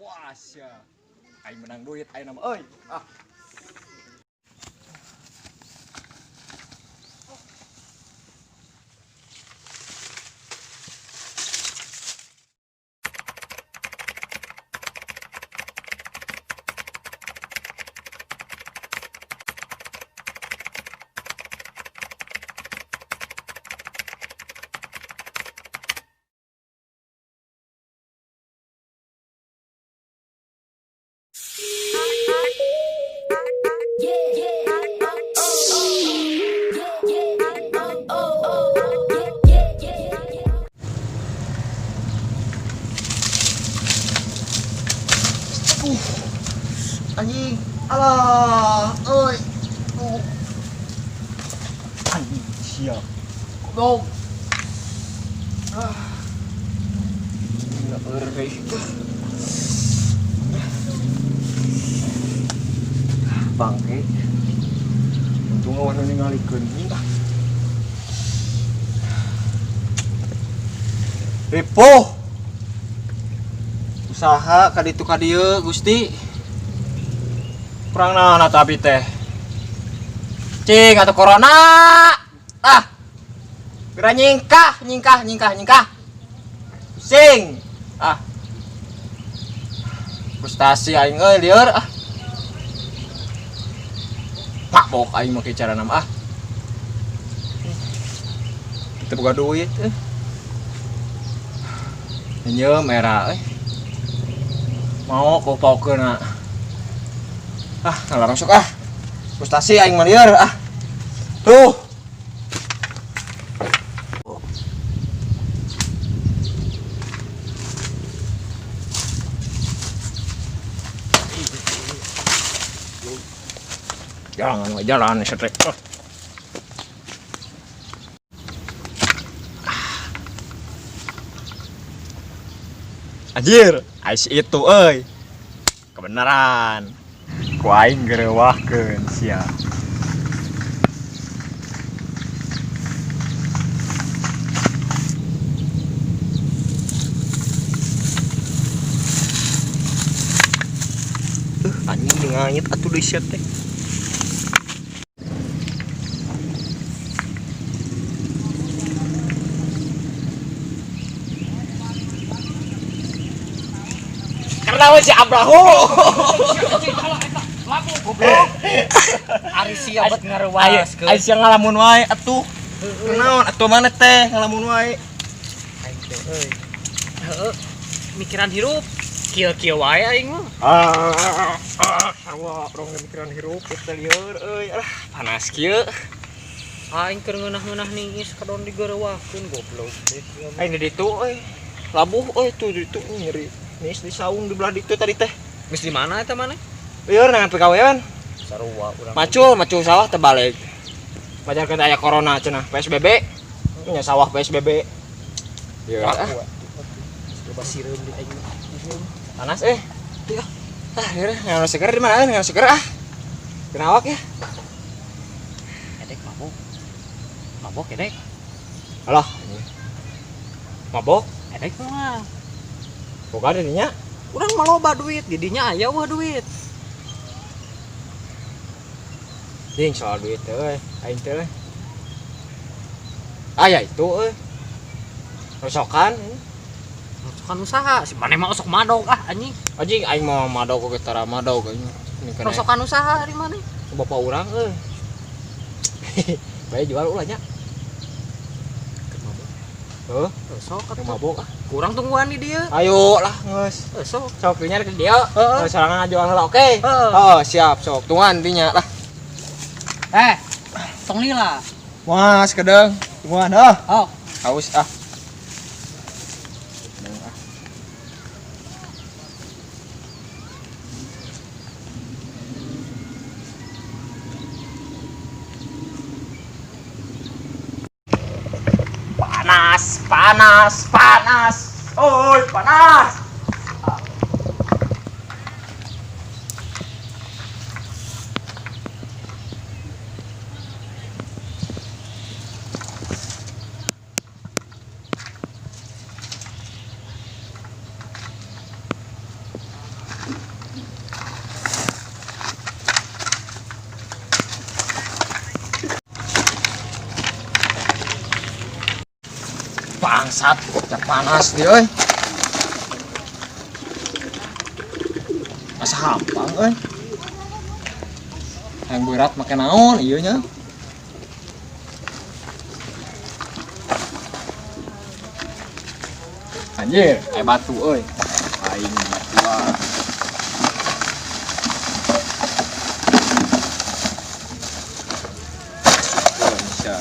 Puas ya. Aing menang duit aing nama euy. Ah. Anjing, alah, oi, anjing siap, goblok, ah, nggak ngeri, bangke, untung awan ningalikeun ah, ripuh, usaha kaditu kadieu Gusti. Kurang naon atuh abi teh. Cing atuh corona. Ah. Geura nyingkah, nyingkah, nyingkah, nyingkah. Pusing. Ah. Frustasi aing euy lieur ah. Mabok aing make carana mah ah. Teu boga duit euy. Nyeum era euy. Mau kopaukeun. Ah, ngalarang sok ah. Frustasi aing mah lieur ah. Tuh. Jalan, jalan setrek. Anjir, ais itu euy. Kebenaran. Ku aing gerewahkeun sia. Anjing ngangit atuh deui sia teh. Karena si Abrahu. Goblok. Ari sia bet ngarewas. Ari sia ngalamun wae atuh. Kunaon atuh mana teh ngalamun wae. Aing teh euy. Heeh. Mikiran hirup kieu-kieu wae aing mah. Sarua urang mikiran hirup teh lieur euy. Alah panas kieu. Aing keur ngeunah-ngeunah niis kadon digerewahkeun goblok. Aing di ditu euy. Labuh euy tuh di ditu nyeri. Niis di saung di belah ditu tadi teh. Geus di mana eta maneh? Lieur nangan pegawean. Sarua urang. Macul, macul sawah terbalik. Pajarkeun aya corona cenah PSBB. Nya sawah PSBB. Ieu ah. Coba sireum di aing. Panas eh. Ah, lieur ngan seger di mana ngan seger ah. Kenawak ya. Edek mabok. Mabok edek. Alah. Mabok? Edek mah. Boga dinya. Urang mah loba duit, didinya aya wah duit. Ding soal duit teh euy, aing teh euy. Aya itu euy. Rosokan. Rosokan usaha, si maneh mah osok madog ah anjing. Anjing aing mah madog oge tara madog anjing. Rosokan usaha ari maneh. Bapak urang euy. Bae jual ulah nya. Keur mabok. Heuh, sok atuh mabok ah. Kurang tungguan di dieu. Ayo lah geus. Sok. Sok dinya ke dieu. Heeh. Sorangan jual heula oke. Heeh, siap sok. Tungguan dinya lah. Tong lila. Wah, sekedeng. Tungguan heuh. Oh. Haus ah. Panas, panas, panas. Oi, panas. Bangsat, udah panas dia euy. Asa hampang euy. Yang berat make naon ieu nya. Anjir, aya batu euy. Aing batuan. Bisa.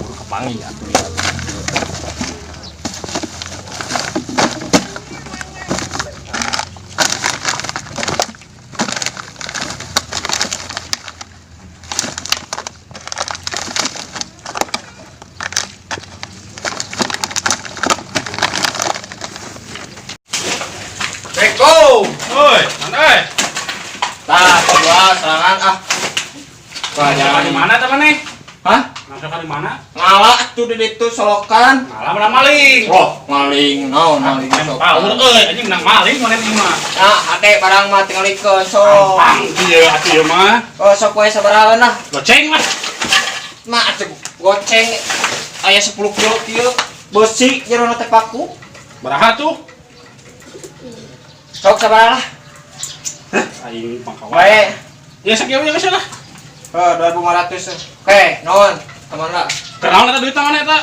Buru kepangi atuh ya. Beko. Oi, mana? Tah, kedua serangan ah. Wah, jangan di mana teman nih? Hah? Masuk di mana? Ngalah tuh di ditu solokan. Ngalah menang maling. Oh, maling. Naon maling sok. Power euy, anjing menang maling mana ieu mah. Nah, ade barang mah tingalikeun sok. Gampang ieu atuh ieu mah. Oh, sok we sabaraha lah. Goceng lah. Mah atuh goceng aya 10 kilo kieu. Beusi jerona teh paku. Baraha tuh? Sok sabaraha lah. Aing pangkawan. Bae. Ya sakieu we geus lah. Oh, 2500. Oke, naon? Kemana? Kenaon eta duit mana eta?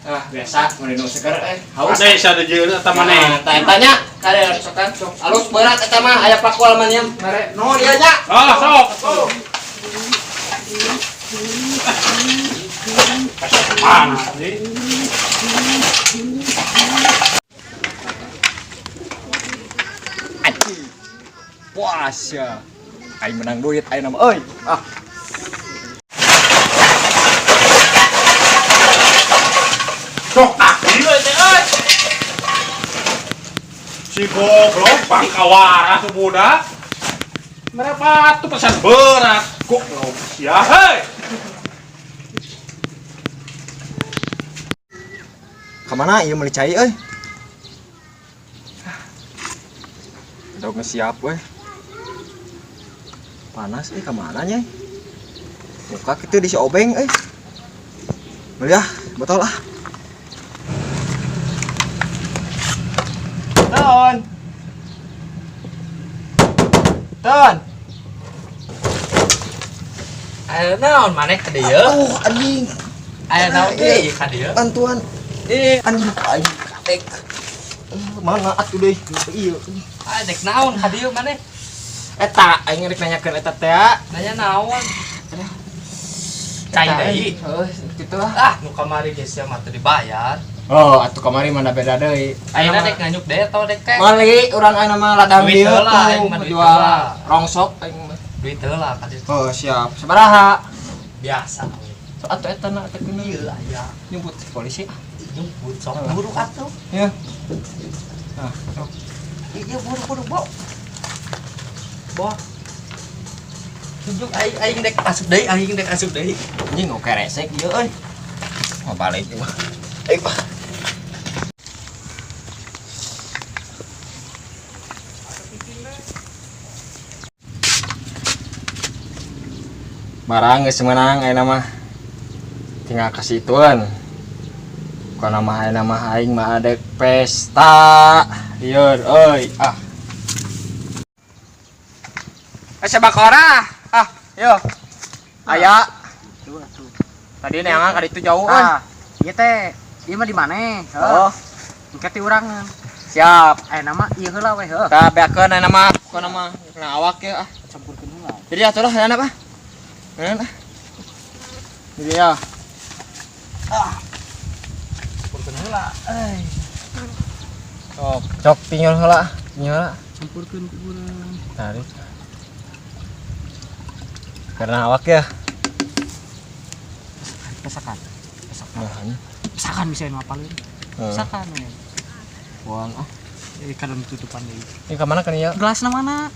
Ah, biasa mun nu seger haus. Ade sia dejeun eta maneh. Nah, tah eta nya kade sokan sok. Alus berat eta mah aya paku aluminium mere. Nuhun ieu nya. Ah, sok. Sok. Mana sih? Anjing. Puas ya. Aing menang duit aing nama euy. Ah. Sok kaki we teh euy. Si goblok pangkawara tuh budak. Mere batu pesan berat. Goblok sia heuy. Kamana ieu meuli cai euy? Udah siap weh. Panas kamana nya? Muka kitu di si obeng euy. Meuli ah, botol ah. Ton. Ton. Aya naon maneh ka dieu? Aduh, anjing. Aya naon deui ka dieu? Bantuan. Anjing aing katek. Mana atuh deui? Ieu. Ah, dek naon ka dieu maneh? Eta aing rek nanyakeun eta teh. Nanya naon? Cai deui. Heuh, kitu lah. Ah, nu kamari geus sia mah teu dibayar. Oh, atuh kamari mana beda deui. Ayeuna dek nganyuk deui atawa dek teh? Meuli urang ayeuna mah ladang Duit dieu heula, aing mah tuh duit jual heula. rongsok aing mah. Duit heula ka dieu. Oh, siap. Sabaraha? Biasa we. So atuh eta na teh kuno. Ieu aya Nyumput polisi ah. nyumput sok buru atuh. Ya. Nah, sok. Iya buru-buru bo. Bo. Tunjuk aing aing dek asup deui, aing dek asup deui. Anjing oke resek ieu euy. Mau balik ieu mah. Ayo, Pak. Barang geus meunang ayeuna mah. Tinggal kasitueun. Kana mah ayeuna mah aing mah adek pesta. Lieur euy ah. Sabakora. Ah, yo. Aya. Tadi neangan ka ditu jauh euy. Ah, ieu teh, ieu mah di maneh? Oh, Engke ti urang. siap. Ayeuna mah ieu heula we heuh. Tah beakeun ayeuna mah, pokona mah kena awak ya ah. Campurkeun heula. Jadi atuh lah ayeuna ah. Ayeuna ah. Jadi ya. Ah. Campurkeun heula. Euy. Sok, cok tinjol heula, tinjol heula. Campurkeun ku urang. Tarik. Karena awak ya. Pesakan. Pesakan. Nah, Pesakan bisa ngapalin. Pesakan we. Buang ah. Kadang tutupan deui. Ini ke mana kan ya? Gelasna mana?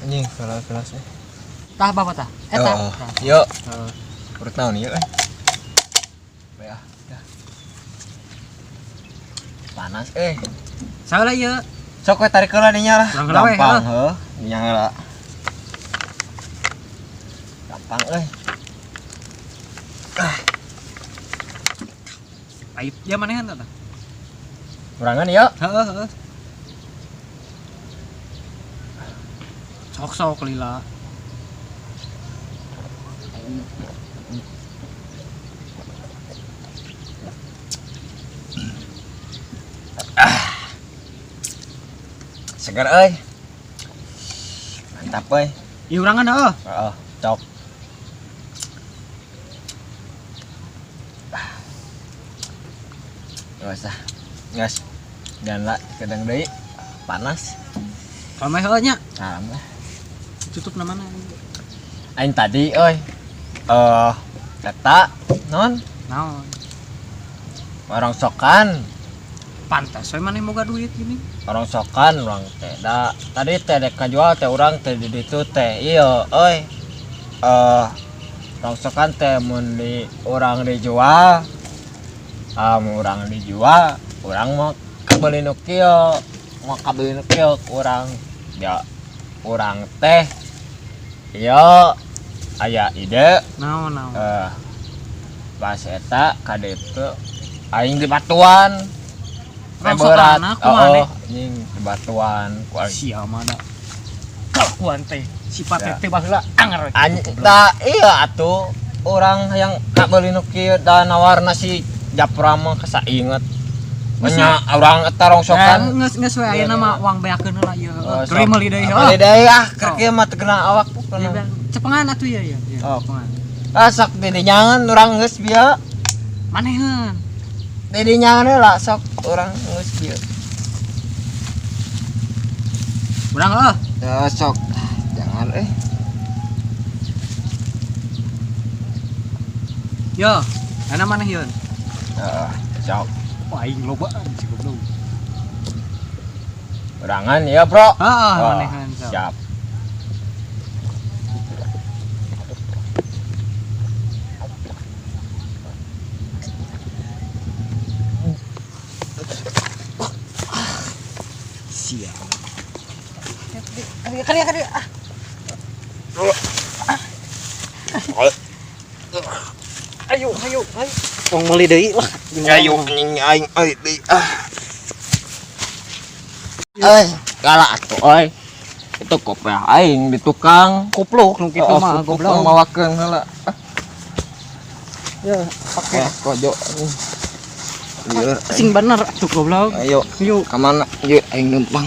Anjing, kalau gelasnya. Tah bapak tah. Eta. Oh, yuk. Urut naon ieu euy? Bae ah, dah. Panas euy. Salah ieu. Sok we tarik heula dinya lah. Urang heula we, Gampang heuh, dinya heula. Pang euy. Pahit ya manehan tah. Urangan ya. Heeh, heeh. Sok-sok lila. Seger euy. Mantap euy. Ieu urangan heeh. Heeh, cok. Gak usah. Gas. Dan lah kadang deui panas. Kameh heeh nya. Salam lah. Tutup namana. Aing tadi euy. Eta non Naon? Orang sokan. Pantas we maneh boga duit gini. Orang sokan urang teh. Da tadi teh dek kajual teh urang teh di ditu teh ieu euy. Orang sokan teh mun di urang dijual. Mun urang dijual, urang mau kabeli nu kieu, mau kabeli nu kieu urang. Ya urang teh ieu aya ide. Naon naon. Pas eta ka ditu aing di batuan. Berat. Oh, anjing di batuan ku aing. Sia mah da. Kalakuan teh sifat teh baheula anger. Anjing ta iya atuh urang hayang kabeuli nu kieu da nawarna si Japra mah kasainget. Nya urang eta rongsokan. Geus geus we ayeuna mah uang beakeun heula ieu. Teu meuli deui heuh. Meuli deui ah, keur kieu mah teu kena awak. Cepengan atuh ieu ya. Cepengan. Ah sok didinyangan urang geus bieu. Maneheun. Didinyangan heula sok urang geus bieu. Urang heuh. Ya sok. Jangan euy. Yo, ana maneh yeun? Heeh, sok. Wah, aing lobaan si goblok. Urangan ya, Bro. Heeh, manehan sok. Siap. Siap. Kali kali ah. Ayo, ayo, ayo. Wong meuli deui lah. Ayo anjing aing euy deui ah. Euy, kalah atuh euy. Itu kopiah aing di tukang. Kupluk nu kitu mah goblok. Mawakeun heula. Ya, pake kojo. Lieur. Sing bener atuh goblok. Ayo, yuk. Ka mana? Yuk aing numpang.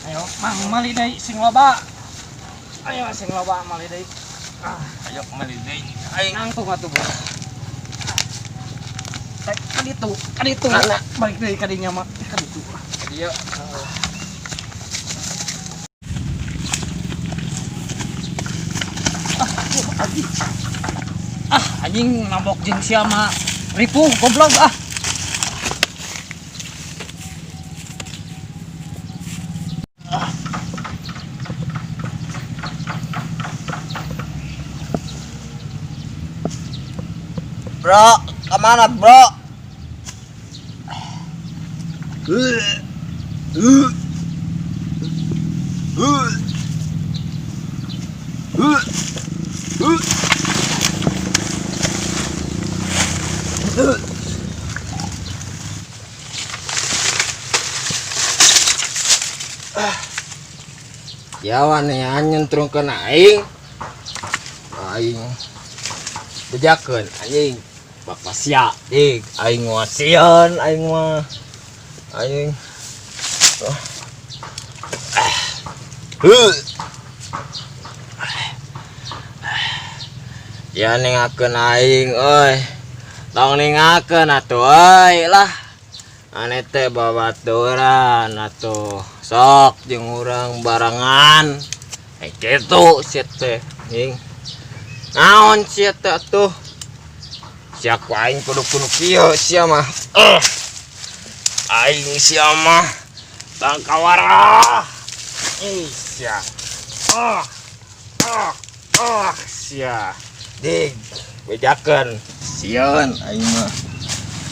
Ayo, mang meuli deui sing loba. Ayo sing loba meuli deui. Ayo meuli deui. Aing nangtung atuh, Bro. Ka ditu, ka ditu. Balik deui ka dinya mah, ka ditu. Dieu. Ah, anjing mabok jeung sia mah ripuh goblok ah. Bro, kemana bro? Jawa nih nyentrungkeun aing. Aing bejakeun anjing. Bapak sia, dik aing wasieun aing mah. Aing. Ya ningakeun aing euy. Tong ningakeun atuh euy lah. Ane teh babaturan atuh. Sok jeung urang barengan. Kitu sia teh anjing. Naon sia teh atuh? Sia ku aing kudu kudu kieu sia mah. Aing sia mah tangkawara. Ih sia. Sia. Dig bejakeun. Sieun aing mah.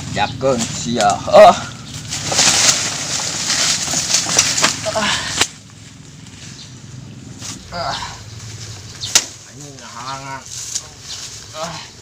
Bejakeun sia. Ah. Anjing halangan. Ah.